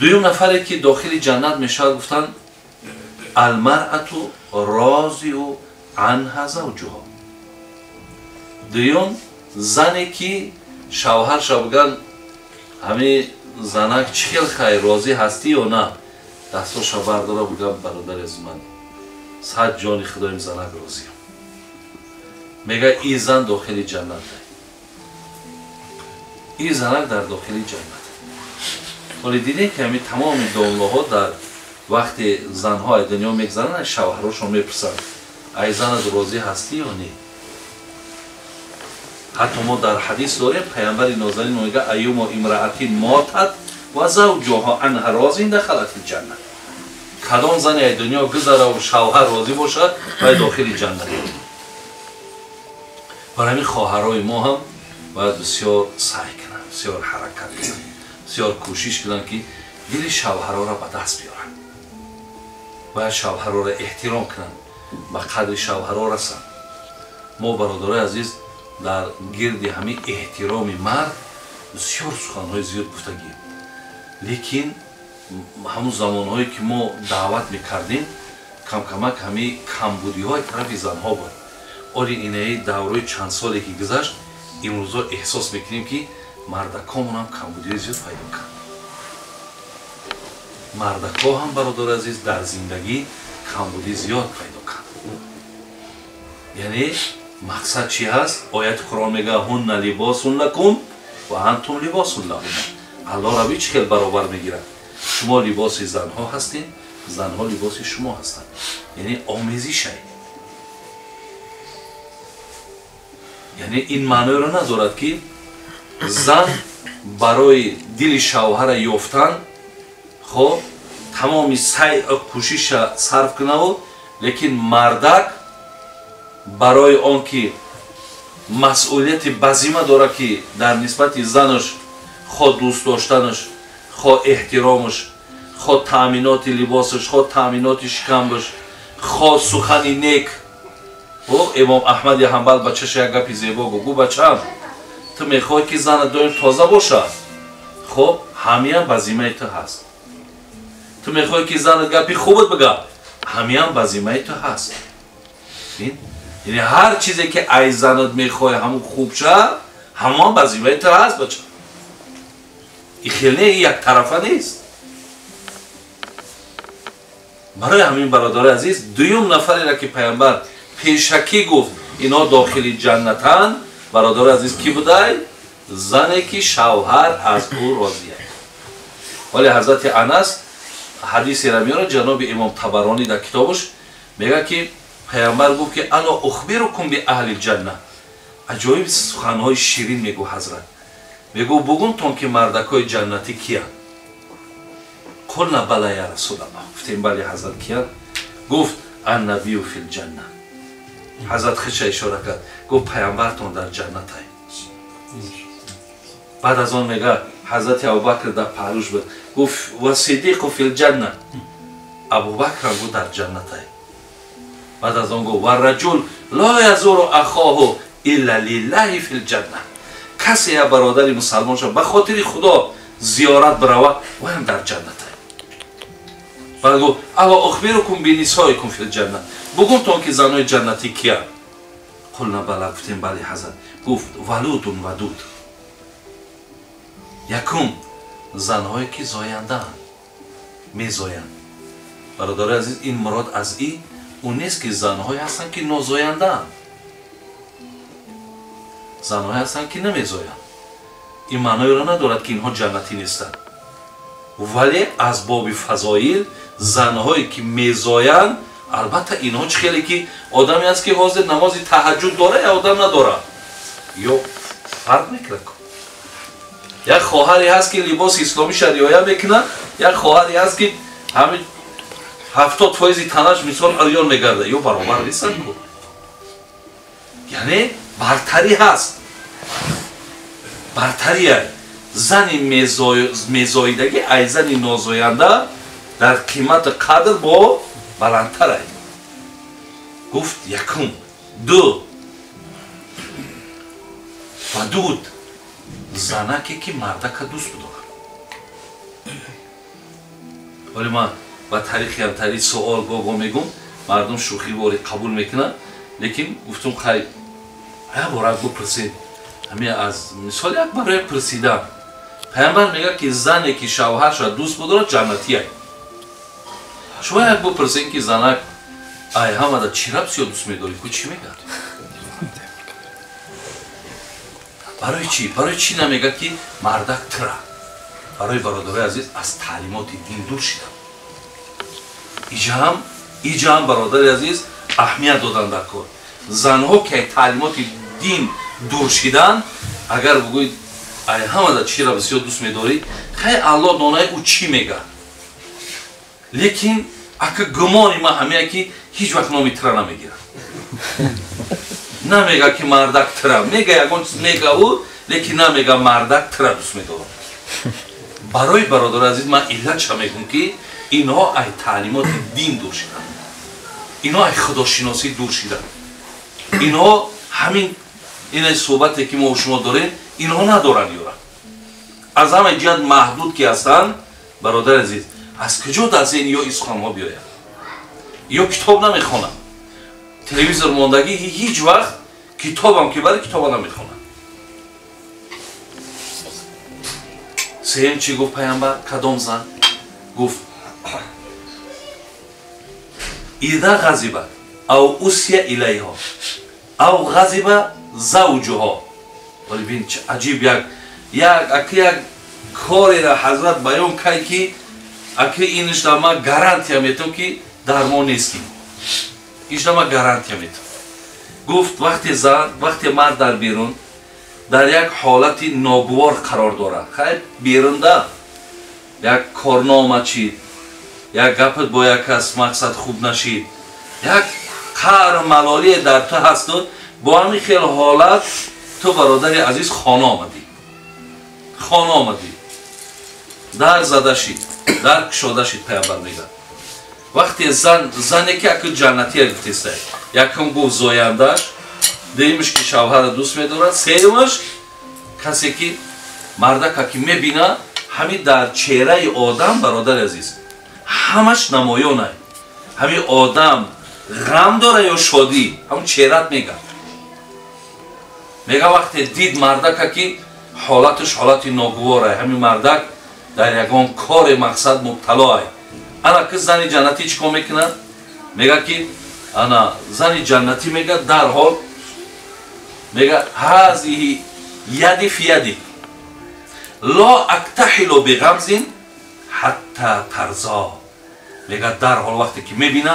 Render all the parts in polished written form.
Дуюм нафаре ки дохили ҷаннат мешавад, гуфтанд алмаръату розиу анҳа завҷуҳо. Дуюм зане ки шавҳарша бигӯянд ҳами занак чӣ хел хайр, розӣ ҳастӣ ё на, дастоша бардора бигӯяд бародари аз ман сад ҷони худоим занак розиам. Мега и зан дохили ҷаннат, и занак дар дохили ҷаннат. Ҳоле дидем ки ҳами тамоми домлаҳо дар вақте занҳо ай дунё мегзаранд, шавҳарошон мепурсанд ай занат розӣ ҳастӣ ё не. Ҳатто мо дар ҳадис дорем паямбари нозанин мега аюмо имраатин мотат ва завҷуҳо анҳа розин дахалат ҷаннат. Кадом зане ай дунё гузараву шавҳар розӣ бошад, вай дохили ҷаннат. Барои ҳамин хоҳарои мо ҳам бояд бисёр саъй кунанд, бисёр ҳаракат кунанд, бисёр кӯшиш кунанд ки дили шавҳарора ба даст биёранд. Бояд шавҳарора эҳтиром кунанд, ба қадри шавҳаро расанд. Мо бародарои азиз дар гирди ҳамин эҳтироми мард бисёр суханҳои зиёд гуфтагием, лекин ҳамун замонҳое ки мо даъват мекардем камкамак ҳамин камбудиҳои тарафи занҳо буд. Оли инаи даврои чанд соле ки гузашт, имрӯзо эҳсос мекунем ки мардакомон ҳам камбудиҳои зиёд пайдо кард. Мардакҳо ҳам бародари азиз дар зиндагӣ камбудӣ зиёд пайдо кард. Яъне мақсад чӣ ҳаст? Ояти Қуръон мега ҳунна либосун лакум ва антум либосун лаҳунна. Аллоҳ раби чӣ хел баробар мегирад? Шумо либоси занҳо ҳастед, занҳо либоси шумо ҳастанд. Яъне омезишай. Яъне ин маъноеро надорад ки зан барои дили шавҳара ёфтан хоб тамоми саъй кӯшиша сарф кунаву, лекин мардак барои он ки масъулияти ба зимма дорад ки дар нисбати занаш хо дӯст доштанаш, хо эҳтиромаш, хо таъминоти либосаш, хо таъминоти шикамбаш, хо сухани нек. Имом Аҳмади Ҳанбал бачаша як гапи зебо гуфт: гӯ бачаам, ту мехоҳӣ ки занат доим тоза бошад, хоб ҳамиям ба зиммаи ту ҳаст. Ту мехоҳӣ ки занат гапи хубат бигӯ, ҳамиям ба зиммаи ту ҳаст. Яъне ҳар чизе ки ай занат мехоҳӣ ҳамун хуб шавад, ҳамон ба зиммаи ту ҳаст бача. И хел не, яктарафа нест. Барои ҳамин бародари азиз, дуюм нафареро ки паямбар пешакӣ гуфт инҳо дохили ҷаннатанд, бародари азиз кӣ будай? Зане ки шавҳар аз ӯ розия. Вале ҳазрати Анас ҳадисеро меорад ҷаноби имом Табаронӣ дар китобаш, мегӯяд ки паямбар гуфт ки ало ухбирукум би аҳли ҷанна. Аҷоиб суханҳои ширин мегӯ ҳазрат. Мегӯ бугумтон ки мардакҳои ҷаннатӣ киянд? Қулна бала я расулаллоҳ. Гуфтем бале ҳазрат, киянд? Гуфт аннабию фил ҷанна. Ҳазрат худша ишора кард, гуфт паямбартон дар ҷаннатай. Баъд аз он мега ҳазрати Абубакр дар паҳлӯш буд, гуфт ва сидиқу фил ҷанна. Абубакрам гуфт дар ҷаннатай. Баъд аз он гуфт ва раҷул ло язуру ахоҳу илла лиллаҳи фил ҷанна. Касе я бародари мусалмонша ба хотири Худо зиёрат бирава, ваям дар ҷаннатай. Баъд гуфт ала ухбирукум бинисоикум фил ҷанна. Бугумтон ки занои ҷаннатӣ киянд? Қулна бала. Гуфтем бале ҳазрат. Гуфт валудун вадуд. Якум занҳое ки зояндаанд, мезоянд. Бародари азиз, ин мурод аз и ӯ нест ки занҳое ҳастанд ки нозояндаанд, занҳое ҳастанд ки намезоянд. Ин маъноеро надорад ки инҳо ҷаннатӣ нестанд, вале аз боби фазоил занҳое ки мезоянд, албатта инҳо чӣ хеле ки одаме аст ки ҳозир намози таҳаҷҷуд дора ё одам надора, ё фарқ мекунад. Як хоҳаре ҳаст ки либоси исломиша риоя мекунад, як хоҳаре ҳаст ки ҳамин 70% танаш мисол арён мегардад, ё баробар нестанд ку. Яъне бартарӣ ҳаст, бартария зани мезоидагӣ ай зани нозоянда дар қимату қадр бо баландтарай. Гуфт якум. Ду вадуд, Занаке ки мардака дӯст бидорад. Вале ман ба таърихи ҳамтари суол гого мегум, мардум шӯхиворӣ қабул мекунад, лекин гуфтум хай як бора бипурсед. Ҳамин аз мисол як барои пурсидан. Пайғамбар мегӯяд ки зане ки шавҳарша дӯст бидорад ҷаннатия. Шумо як бипурсед ки занак ай ҳамада чира бисёр дӯст медорӣ, ку чӣ мегӯяд? Барои чӣ? Барои чӣ намегӯяд ки мардак тира? Барои бародарои азиз аз таълимоти дин дур шидам. Иҷаҳам бародари азиз аҳамият додан дар кор. Занҳо ки ай таълимоти дин дур шидан, агар бигӯед ай ҳамада чира бисёр дӯст медорӣ, хай Аллоҳ донае ӯ чӣ мегӯяд. Лекин ака гумони ман ҳамея ки ҳеҷ вақт номи тира намегирад. Намега ки мардак тира, мега ягон чиз мега ӯ, лекин намега мардак тира дӯст медорам. Барои бародари азиз ман иллатша мегӯм ки инҳо ай таълимоти дин дур шиданд, инҳо ай худошиносӣ дур шиданд, инҳо ҳамин ина суҳбате ки мо шумо дорем инҳо надоранд ёра. Аз ҳама ҷиҳат маҳдуд ки ҳастанд, бародари азиз, аз куҷо дар зеҳни ё исхонҳо биёяд? Ё китоб намехонанд, телевизор мондагӣ ҳеҷ вақт китобам ки бари китоба намехонанд. Сеюм чӣ гуфт пайғамбар? Кадом зан? Гуфт ида ғазибат ав усия илайҳо ав ғазиба завҷуҳо. Вале бин чӣ аҷиб як корера ҳазрат баён кард ки аки инишда ман гарантия метам ки дар мо нестим. Ишда ман гарантия метам. Гуфт вақте зан, вақте мард дар берун дар як ҳолати ногувор қарор дорад, хайр берунда як корнома чид, як гапат бо як кас мақсад хуб нашид, як қаҳру малолие дар ту ҳасту бо ҳамин хел ҳолат ту бародари азиз хона омадӣ, хона омадӣ, дар зада шид, дар кушода шид. Пайғамбар мегӯяд вақте зан, зане ки аку ҷаннатия гуфтеста, якум гуфт зояндааш, дуюмаш ки шавҳара дӯст медорад, сеюмаш касе ки мардака ки мебина, ҳамин дар чеҳраи одам бародари азиз ҳамаш намоёнай. Ҳамин одам ғам дора ё шодӣ, ҳамун чеҳрат мегӯяд. Мега вақте дид мардака ки ҳолаташ ҳолати ногуворай, ҳамин мардак дар ягон кори мақсад мубталоай. Ана ки зани ҷаннатӣ чӣ кор мекунад? Мега ки ана зани ҷаннатӣ мега дарҳол мега ҳазиҳи яди фи яди ло актаҳилу биғамзин ҳатта тарзо. Мега дарҳол вақте ки мебина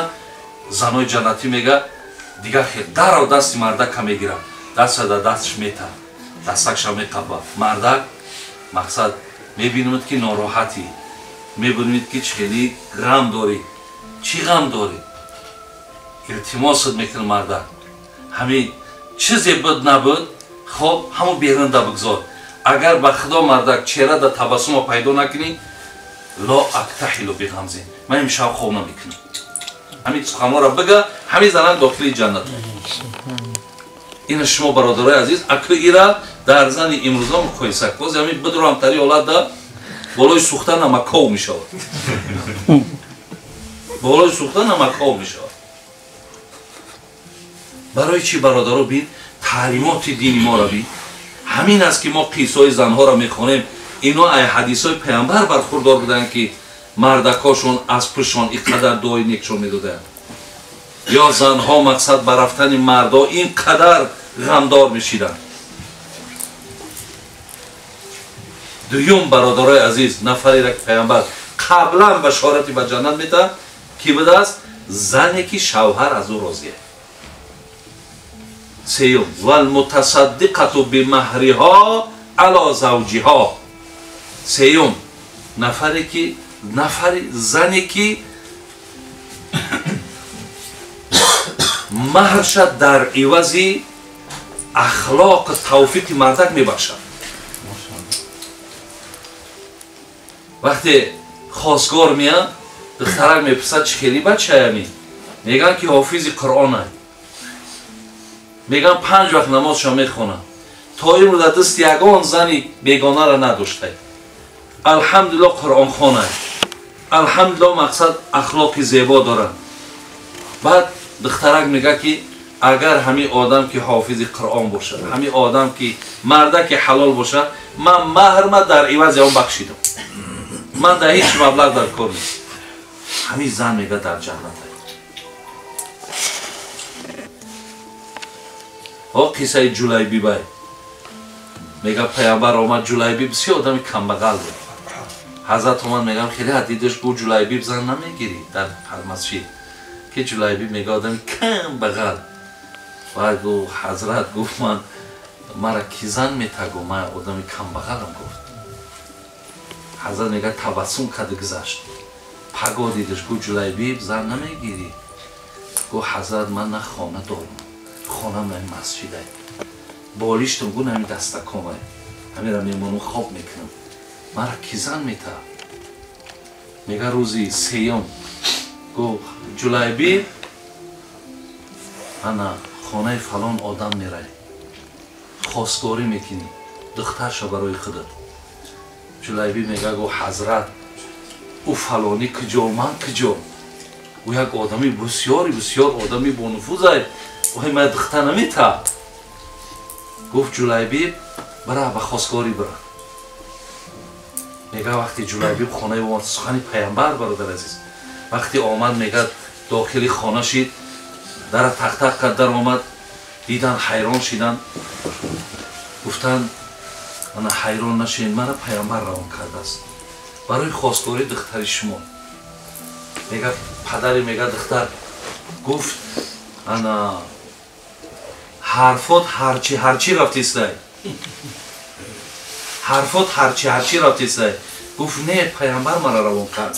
занои ҷаннатӣ мега дигар хел дарҳол дасти мардака мегирад, дастша дар дасташ мета, дастакша меқапа. Мардак мақсад мебинад ки нороҳатӣ, мебинед ки чӣ хеле ғам дорӣ, чӣ ғам дорӣ, илтимосат мекунад мардак. Ҳамин чизе буд набуд, хоб ҳамон берунда бигзор. Агар ба худо мардак чеҳра дар табассума пайдо накунӣ, ло актаҳилу биғамзин, ман имшаб хоб намекунам. Ҳамин суханҳоро бига, ҳамин занак дохили ҷаннат. Ина шумо бародарои азиз аку ира дар зани имрӯза муқоиса кун. Боз ҳамин бидурам тари ҳолат да болои сӯхта намаков мешавад, болои сӯхта намаков мешавад. Барои чӣ бародаро бин таълимоти дини моро бин? Ҳамин аст ки мо қиссаҳои занҳоро мехонем, ино ай ҳадисҳои пайғамбар бархурдор буданд ки мардакҳошон аз пуштшон ин қадар дуои некшон медоданд. Ё занҳо мақсад ба рафтани мардҳо ин қадар ғамдор мешиданд. Дуюм бародарои азиз, нафареро ки пайғамбар қаблан башорати ба ҷаннат медиҳад ки будааст? Зане ки шавҳар аз ӯ розия. Сеюм валмутасаддиқату бимаҳриҳо ало завҷиҳо. Сеюм нафаре ки нафари зане ки маҳрша дар ивази ахлоқу тавфиқи мардак мебахшад. Вақте хосгор меяд, духтарак мепурсад чӣ хели бачаями? Мегӯянд ки ҳофизи Қуръонай. Мегӯянд 5 вақт намозша мехонад. То имрӯз дар дасти ягон зани бегонара надоштай. Алҳамдулилло қуръонхонай. Алҳамдулилло мақсад ахлоқи зебо дорад. Баъд духтарак мега ки агар ҳамин одам ки ҳофизи қуръон бошад, ҳамин одам ки мардаки ҳалол бошад, ман маҳрма дар ивази он бахшидам. Ман дар ҳеҷ маблағ дар кор нест. Ҳамин зан мега дар ҷаннат. О қиссаи Ҷулайбибай. Мега паямбар омад, Ҷулайбиб бисёр одами камбағал буд. Ҳазрат омад, мегам хеле дидаш, гуфт Ҷулайбиб зан намегирӣ дар масҷид. Ки Ҷулайбиб мега одами камбағал. Баъд гуфт ҳазрат, гуфт ман мара ки зан метагу, ман одами камбағалам гуфт. Ҳазрат мега табассум карда гузашт. Паго дидаш, гуфт Ҷулайбиб зан намегирӣ. Гуфт ҳазрат ман на хона дорам, хонам на масҷидай. Болиштам гу нами дастакомай. Ҳамира мемонам хоб мекунам. Мара ки зан мета? Мега рӯзи сеюм гуфт Ҷулайбиб ана хонаи фалон одам мерай. Хостгорӣ мекунӣ, духтарша барои худат. Ҷулайбиб мега гуфт ҳазрат ӯ фалонӣ куҷо, ман куҷо? Ӯ як одами бисёри бисёр одами бонуфузай. Ой ман духтар намета. Гуфт Ҷулайбиб бара ба хостгорӣ бара. Мега вақти Ҷулайбиб хонаи омад, сухани паямбар бародар азиз. Вақти омад мега дохили хона шид, дара тақтақ кард, дар омад, дидан ҳайрон шидан. Гуфтанд ана ҳайрон нашед, мара паямбар равон кардааст барои хостгории духтари шумо. Мега падари мега духтар гуфт ана ҳарфот ҳарчи ҳарчи рафтистай. Ҳарфот ҳарчи ҳарчи рафтистай. Гуфт не, паямбар мара равон кард.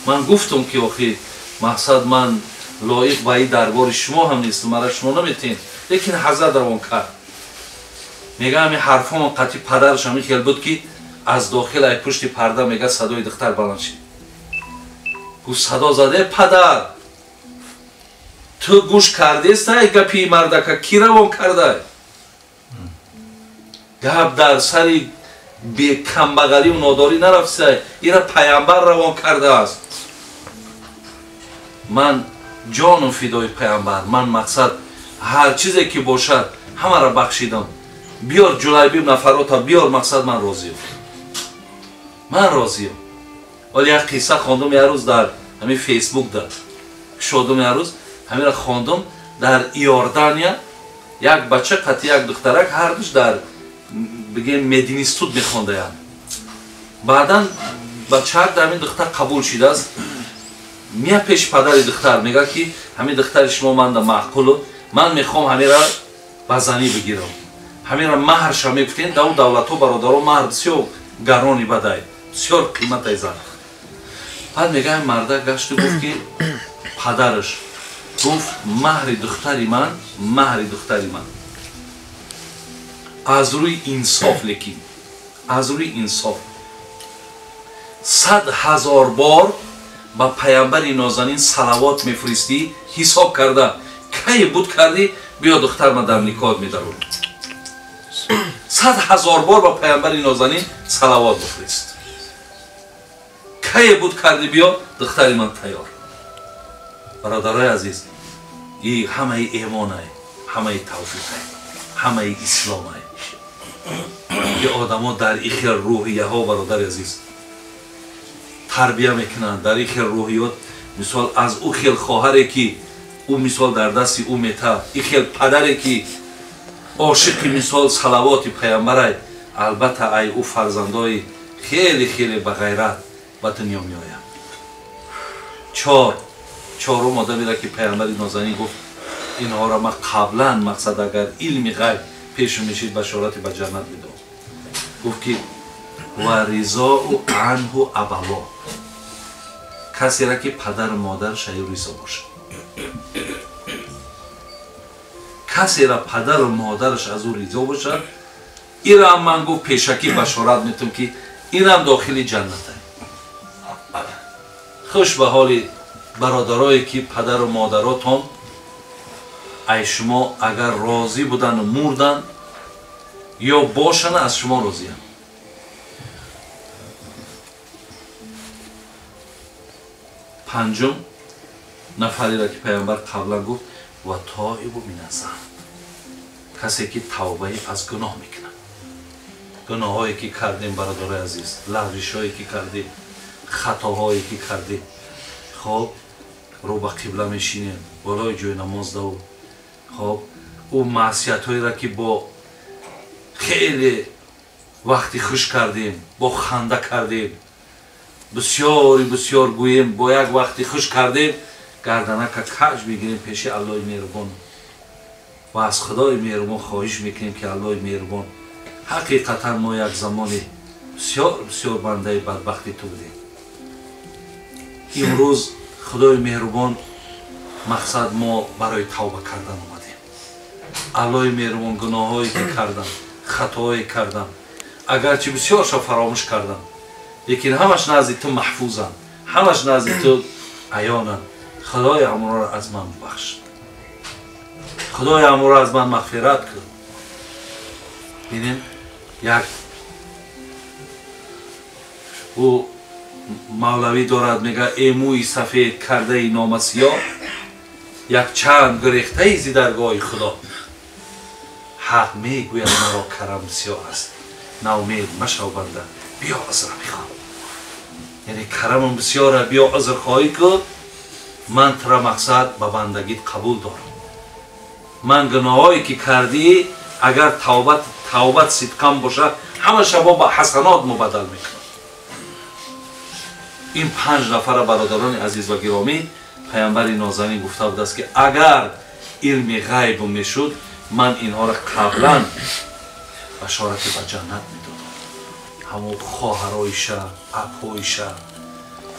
Ман гуфтам ки охи мақсад ман лоиқ ба ин дарбори шумо ҳам нестам, мара шумо наметен, лекин ҳазрат равон кард. Мега ҳамин ҳарфомон қатъи падараш ҳамин хел буд ки аз дохил ай пушти парда мега садои духтар баланд шид. Гуфт садо заде падар, ту гӯш кардестай гапи мардака ки равон кардай? Гап дар сари бекамбағалию нодорӣ нарафтистай, ира паямбар равон кардааст. Ман ҷону фидои паямбар, ман мақсад ҳар чизе ки бошад ҳамаро бахшидам. Биёр Ҷулайбиб нафарота, биёр мақсад ман розиям. Ман розиям. Вале як қисса хондум як рӯз дар ҳамин Фейсбук да. Кушодум як рӯз, ҳаминро хондум дар Иордания як бача қати як духтарак ҳардуш дар бигем мединститут мехондаянд. Баъдан бачаак дар ҳамин духтар қабул шидааст. Мия пеши падари духтар мега ки ҳамин духтари шумо манда маъқулу, ман мехоҳам ҳамира ба занӣ бигирам. Ҳамира маҳрша мегуфтем, дар ӯ давлатҳо бародаро маҳр бисёр гарони бадай, бисёр қиматай зан. Баъд мега ҳамин мардак гашту гуфт ки падараш гуфт маҳри духтари ман, маҳри духтари ман аз рӯи инсоф, лекин аз рӯи инсоф 100 000 бор ба паямбари нозанин салавот мефиристӣ, ҳисоб карда кай буд кардӣ, биё духтар ма дар никоҳ медарон. 100 000 бор ба паямбари нозанин салавот бифирист. Кай буд кардӣ, биё духтари ман тайёр. Бародарои азиз, и ҳамаи эмонай, ҳамаи тавфиқай, ҳамаи исломай ки одамо дар ин хел рӯҳияҳо бародари азиз тарбия мекунанд, дар ин хел рӯҳиёт. Мисол аз ӯ хел хоҳаре ки ӯ мисол дар дасти ӯ мета, ин хел падаре ки ошиқи мисол салавоти паямбарай, албатта ай ӯ фарзандои хеле хеле ба ғайрат ба дунё меояд. Чорум одамеро ки паямбари нозанин гуфт инҳоро ман қаблан мақсад агар илми ғайб пешу мешид башорати ба ҷаннат медод. Гуфт ки ва ризоу анҳу абаво, касеро ки падару модараш аю ризо бошад. Касеро падару модараш аз ӯ ризо бошад, инам ман гуфт пешакӣ башорат метум ки инам дохили ҷаннат. Хуш ба ҳоли бародарое ки падару модаротон ай шумо агар розӣ будану мурдан, Ё бошана аз шумо розиям. Панҷум нафареро ки пайғамбар қаблан гуфт ва тоибу миназзанб, касе ки тавбаи аз гуноҳ мекунад. Гуноҳҳое ки кардем бародарои азиз, лағзишҳое ки кардем, хатоҳое ки кардем, хоб рӯ ба қибла мешинем болои ҷои намоз даву, хоб ӯ маъсиятҳоеро ки бо хеле вақти хуш кардем, бо ханда кардем, бисёри бисёр гӯем, бо як вақти хуш кардем, гарданака каҷ мегирем пеши Аллоҳи меҳрубон ва аз Худои меҳрубон хоҳиш мекунем ки Аллоҳи меҳрубон, ҳақиқатан мо як замоне бисёр бисёр бандаи бадбахти ту будем. Имрӯз Худои меҳрубон мақсад мо барои тавба кардан омадем. Аллоҳи меҳрубон гуноҳҳое ки кардам, хатоҳое кардам, агарчи бисёрша фаромӯш кардам, лекин ҳамаш назди ту маҳфузанд, ҳамаш назди ту аёнанд. Худои амрро аз ман бубахш, Худои амрро аз ман мағфират кун. Бинем як ӯ мавлавӣ дорад, мега э мӯи сафед кардаи номасиёҳ, як чанд гурехтаи зи даргоҳи Худо. Ҳақ мегӯяд маро карам бисёр аст, наумед машав банда, биё узр бихоҳ. Яъне карамам бисёра, биё узрхоҳӣ кун, ман тура мақсад ба бандагит қабул дорам. Ман гуноҳое ки кардӣ, агар тавбат сидқан бошад, ҳамаша бо ба ҳасанот мубаддал мекунам. Ин панҷ нафара бародарони азиз ва гиромӣ, пайғамбари нозанин гуфта будааст ки агар илми ғайб мешуд, ман инҳоро қаблан башорати ба ҷаннат медодам. Ҳамон хоҳароиша, апоиша,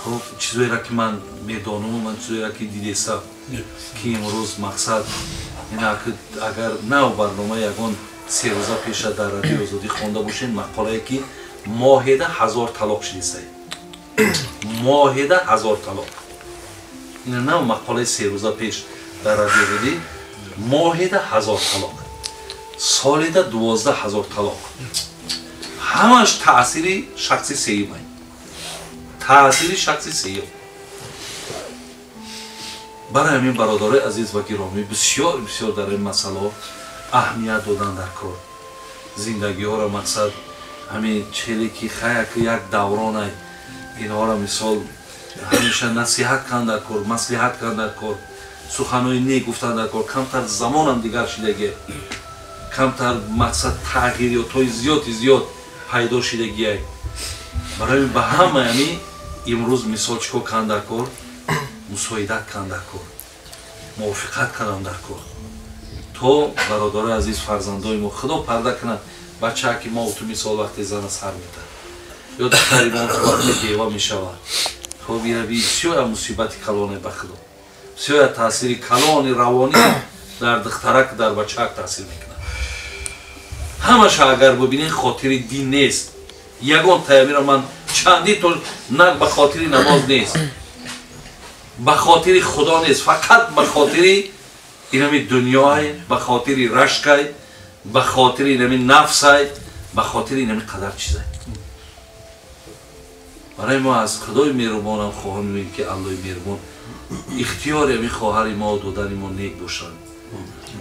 хуб чизоеро ки ман медонаму ман чизоеро ки дидесам, ки имрӯз мақсад агар нав барнома ягон се рӯза пеша дар радиои Озодӣ хонда бошед, мақолае ки моҳеда 1000 талоқ шидисае, моҳеда 1000 талоқ. Ина нав мақолаи се рӯза пеш дар радиои Озодӣ, моҳеда 1000 талоқ, соледа 12 000 талоқ. Ҳамаш таъсири шахси сеюмай, таъсири шахси сеюм. Барои ҳамин бародарои азиз ва гиромӣ, бисёр бисёр дар ин масъалаҳо аҳамият додан дар кор. Зиндагиҳоро мақсад ҳамин челе ки хаяк як давронай, инҳоро мисол ҳамеша насиҳат кан дар кор, маслиҳат кан дар кор, суханҳои нек гуфтан дар кор. Камтар замонам дигар шидагӣ, камтар мақсад тағйирётҳои зиёди зиёд пайдо шидагиай. Барои ба ҳамаи ҳамин имрӯз мисол чӣ кор кан дар кор? Мусоидат кан дар кор, мувофиқат кардан дар кор, то бародарои азиз, фарзандои мо Худо парда кунад бачаа ки мо ту мисол вақте зана сар медад ё духтари мо ту вақте бева мешавад. Хоб ира бисёр мусибати калоне ба Худо, бисёр таъсири калони равонӣ дар духтарак, дар бачаак таъсир мекунад. Ҳамаша агар бибинед, хотири дин нест. Ягон таямиро ман чанди то на ба хотири намоз нест, ба хотири Худо нест, фақат ба хотири инами дунёй, ба хотири рашкай, ба хотири инами нафсай, ба хотири инами қадар чизай. Барои мо аз Худои меҳрубонам хоҳем ки Аллоҳи меҳрубон ихтиёри ҳамин хоҳари мо додани мо нек бошад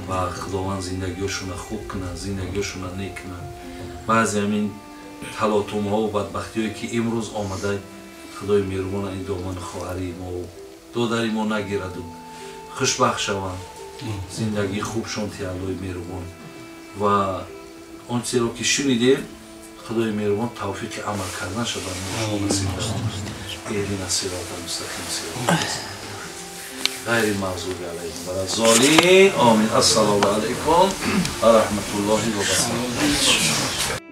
ва Худованд зиндагиҳошонро хуб кунад, зиндагиҳошонро нек кунад. Баъзе ҳамин талотумҳову бадбахтиҳое ки имрӯз омада, Худои меҳрубон ин домани хоҳари мо додари мо нагираду хушбахт шаванд, зиндагии хубшон ти Аллоҳи меҳрубон. Ва он чизеро ки шунидем, Худои меҳрубон тавфиқи амал карданша бар мо шумо насиб кунад. Иҳдина сирота мустақим, сирота ғайри мағзуби алайҳим валаззолин. Омин. Ассалому алайкум ва раҳматуллоҳи ва баракатуҳ.